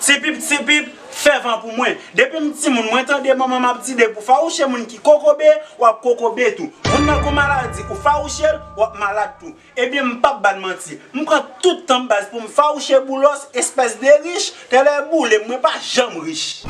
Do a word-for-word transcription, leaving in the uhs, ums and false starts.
Tipip, tipip, fè van pou mwen. Depi m timoun, mwen tande manman m ap di depi w fawouche moun ki kokobe, w ap kokobe tou. Moun nan gon maladi, ou fawouche l, w ap malad tou. Ebyen, m p ap ba n manti. M pran tout tan m baz pou m fawouche Boulos, espès de rich, tèlè boule, mwen pa janm rich.